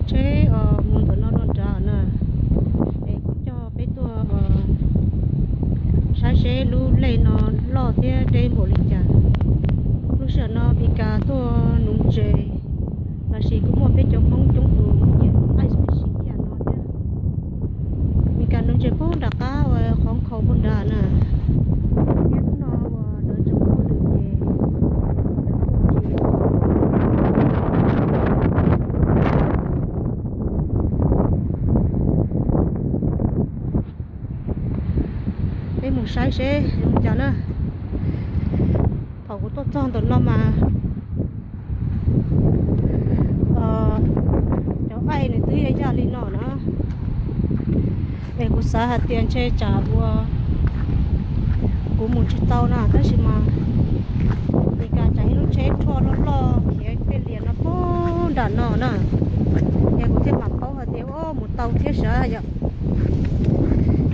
Tsheb mus ntawm no rau nrad na, es kuv coj peb tuaj saib seb lub lej no loj thiab deb npaum li cas. Lub sij hawm no Mes Kas tuaj nuv ntses, lossis kuj muaj peb cov Hmoob coob tus nyiam ice ib yam no thiab. Mes Kas nuv ntses puag nram qab uas qhov nkhaus puag nrad na. Thiab hnub no uas lawv tseem ua hauj lwm ces lawv kuj tsis Peb mus saib seb zoo li cas na. Thaum kuv tuaj txog ntawm no mas cov aij nws twb yaj yaj li no na. Es kuv xav hais tias ntshe tsam uas kuv mus tsis tau na, tab sis mas Mes Kas tseem ib lub tsheb rhuaj loj loj khiav tej lias no puag nram no na. Es kuv thiaj mam paub hais tias mus tau thiab sav yom.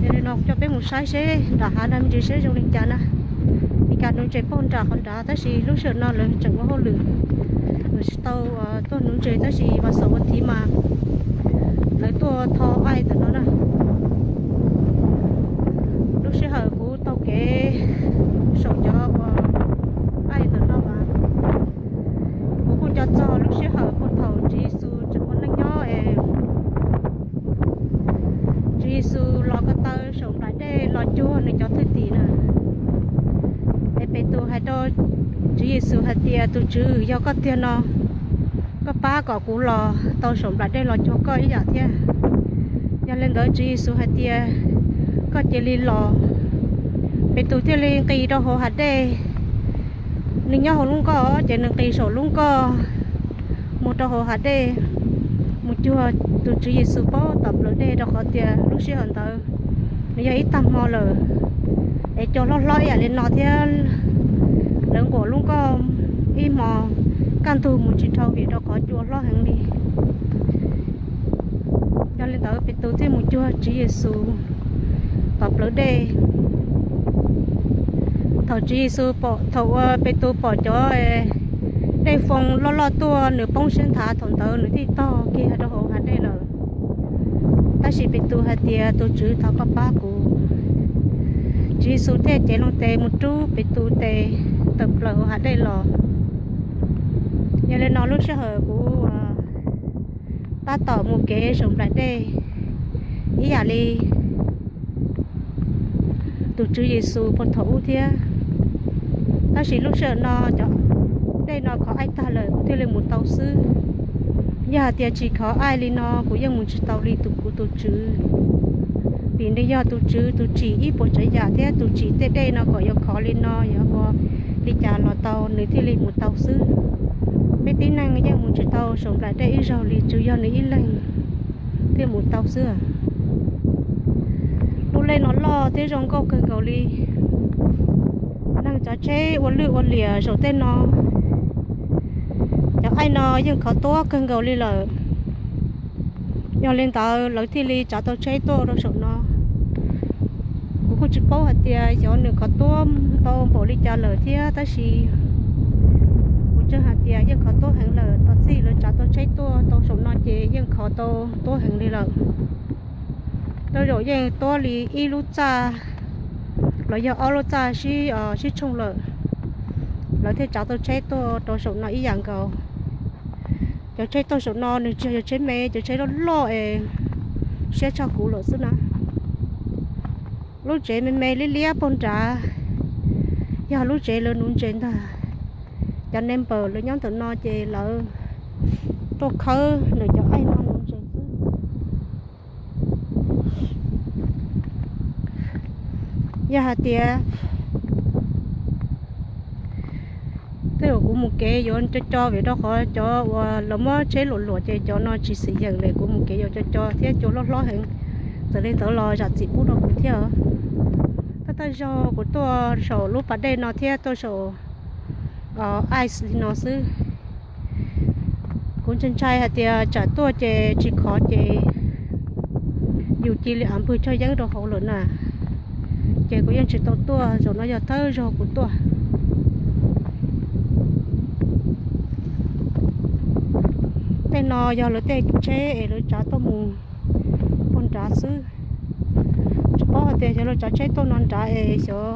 Yog li no kuv coj peb mus saib seb nram hav no me ntsis seb zoo li cas na. Mes Kas nuv ntses puag nram qhov nrad, tab sis lub sij hawm no lawv tseem ua hauj lwm, lawv tsis tau tuaj nuv ntses, tab sis vas xaum vas thiv mas lawv tuaj tho aij ntawm no na. Lub sij hawm kuv taug kev saum cov uas aij ntawm no mas kuv kuj nco txog lub sij hawm puag thaum Tswv Yexus tseem ua neej nyob es Tswv Yexus los ko taw saum nplaim dej los cuag nws cov thwj tim na. Es Petus hais rau Tswv Yexus hais tias, Tus Tswv, yog koj tiag no, koj pab kom kuv los tau saum nplaim dej los cuag koj ib yam thiab. Yog li ntawd Tswv Yexus hais tias, Koj cia li los. Petus thiaj li nqis rau hauv hav dej. Nws nyob hauv lub nkoj ces nws nqis saum lub nkoj mus rau hauv hav dej, mus cuag tus Tswv Yexus puag tom plawv dej, rau qhov tias lub sij hawm ntawd nws yog ib tag hmo lawm, es cua hlob hlob ib yam li no thiab lawv nquam lub nkoj ib hmo kaj ntug mus tsis dhau vim rau qhov cua hlob heev li. Yog li ntawd Petus thiaj mus cuag Tswv Yexus tom plawv dej. Thaum Tswv Yexus pom, thaum uas Petus pom cov dej foo loj loj tuaj, nws poob siab nthav, thaum ntawd nws thiaj tog kiag rau hauv hav dej lawm. Tab sis Petus hais tias, Tus Tswv, thov koj pab kuv. Tswv Yexus thiaj cev loo tes mus rub Petus tes tawm plaws hauv hav dej los. Yog li no lub sij hawm kuv tab tom mus kev saum nplaim dej ib yam li tus Tswv Yexus puag thaum ub thiab. Tab sis lub sij hawm no cov dej no khov aij tag lawm kuv thiaj li mus tau xwb. Yog hais tias tsis khov aij li no kuv yeej mus tsis tau li tus kuv tus Tswv. Vim nws yog tus Tswv tus tsim ib puas tsav yam thiab tus tsim tej dej no kom yuav khov li no yuav ua li cas los tau nws thiaj li mus tau xwb. Peb tib neeg yeej mus tsis tau saum nplaim dej ib zaug li, tsuas yog nws ib leeg thiaj mus tau xwb. Lub lej no loj thiab zoo nkauj kawg nkaus li. Neeg tsav tsheb ua lwj ua liam saum tej no. Cov aij no yeej khov tuab kawg nkaus li lawm. Yog li ntawd lawv thiaj li tsav tau tsheb tuaj rau saum no. Kuv kuj tsis paub hais tias xyov nws khov tuab tau npaum li cas lawm thiab, tab sis kuv ntseeg hais tias yeej khov tuab heev lawm. Tos txij lawv tsav tau tsheb tuaj tau saum no ces yeej khov tau tuab heev li lawm. Tej zaum yeej tuab li ib lub txaj los yog ob lub txaj sib tshooj lawm, lawv thiaj tsav tau tsheb tuaj rau saum no ib yam nkaus. Cov tsheb tuaj saum no nws tsis yog cov tsheb me, cov tsheb loj loj es siab tshaj kuv lawm xwb na. Lub tsev me me liab liab puag nrad yog lub tsev lawv nuv ntses ntag. Cov neighbor lawv nyob ntawm no ces lawv tuaj khawb nws cov aij no nuv ntses xwb. Yog hais tias tej zaum kuv mus kev yuav co co vim rau qhov cov uas lawv muab tsheb luam luam ces cov no tsis xis yeem li, kuv mus kev yuav co co thiab cua hlob hlob heev. Txawm li ntawd los zam txim pub rau kuv thiab. Thawj thawj zaug kuv tuaj saum lub pas dej no thiab tuaj saum ice li no xwb. Kuv ntshai ntshai hais tias tsam tuaj ces tsis khov ces yus cia li av npwg choj yeeb rau hauv lawm na, ces kuv yeej tsis tau tuaj. Zaum no yog thawj zaug kuv tuaj. Tej no yog lawv tej tsheb es lawv tsav tuaj mus puag nrad xwb. Tsis paub hais tias xyov lawv tsav tsheb tuaj no nrad es xyov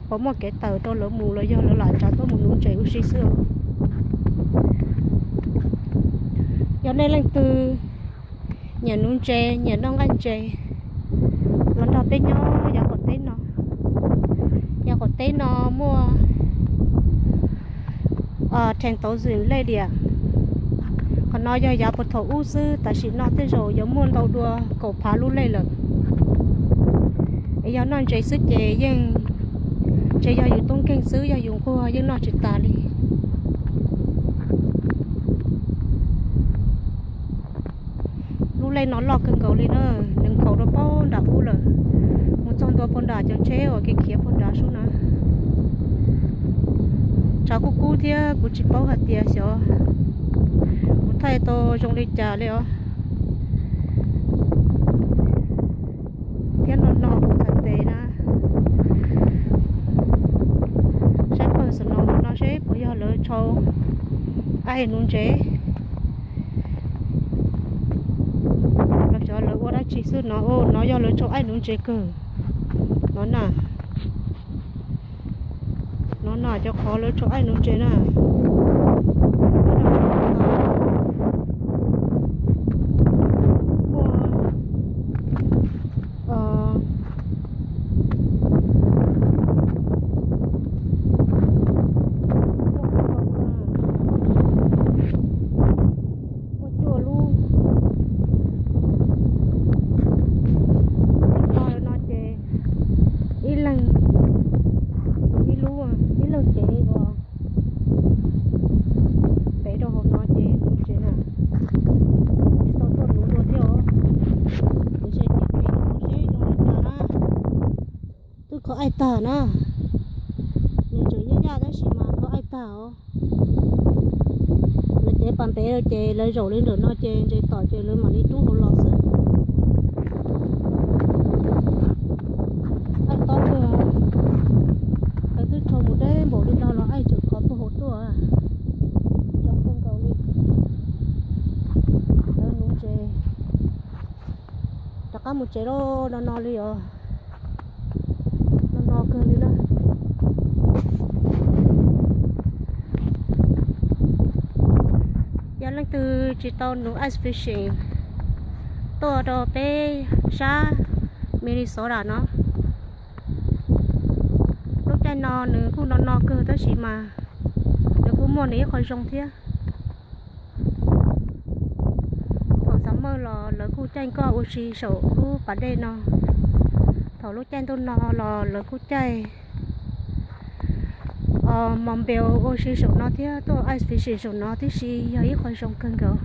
puas muaj kev tawm rau lawv mus los yog lawv lam tsav tuaj mus nuv ntses ua si xwb. Yog nej leej twg nyiam nuv ntses, nyiam noj nqaij ntses, los nrog peb nyob yav qaum teb no. Yav qaum teb no muaj theem tauv zwm lej diam. Qhov no yog yav puag thaum ub xwb, tam sim no tej zaum yuav muaj ntau dua kaum phav lub lej lawm. Es yog noj ntses xwb ces yeej, ntshe yog yus tub nkeeg xwb, yog yus nquag yeej noj tsis tas li. Lub lej no loj kawg nkaus li na, nws nkhaus rau puag nram ub lawm, mus txog ntua puag nram cov tsheb uas kev khiav puag nrad sub na. Tshav kub kub thiab kuv tsis paub hais tias xyov kuv thaij tau zoo li cas li os. Thiab no no kuv txhais tes na, saib pawg xwm no no seb puas yog lawv tshau aim nuv ntses los xyov lawv ua dab tsi xwb no. No yog lawv tshau aim nuv ntses kawg no na. No na cov qhov lawv tshau aim nuv ntses na. Muaj cuaj lub. Ib leeg, ib lub, ib leeg cev os. Pem rau hauv no ces nuv ntses na, tsis tau tuaj nuv dua thiab os. Tiam sis ces pem rau hauv seb zoo li cas na. Twb kho aim tag na, nws tseem yaj yaj tab sis mas kho aim tag os. Lawv cev pas npev ces lawv zaum li ntawm no ces ntses tom ces lawv mam li rub hauv los xwb. Aim tob kawg, lawv twb tshau mus deb npaum li no los aim tseem khov puag hauv tuaj. Zoo kawg nkaus li. Lawv nuv ntses, rov qab mus tsev lawm no no li os. No no kawg li na. Yog leej twg tsis tau nuv ice fishing, tuaj rau peb sab Minnesota no. Lub caij no nws kuj no no kawg tab sis mas nws kuj muaj nws ib qho zoo thiab. Thaum summer los lawv kuj caij nkoj ua si saum lub pas dej no. Thaum lub caij ntuj no los lawv kuj caij mos npeus ua si saum no thiab tuaj ice fishing saum no tib si, yog ib qho zoo kawg nkaus.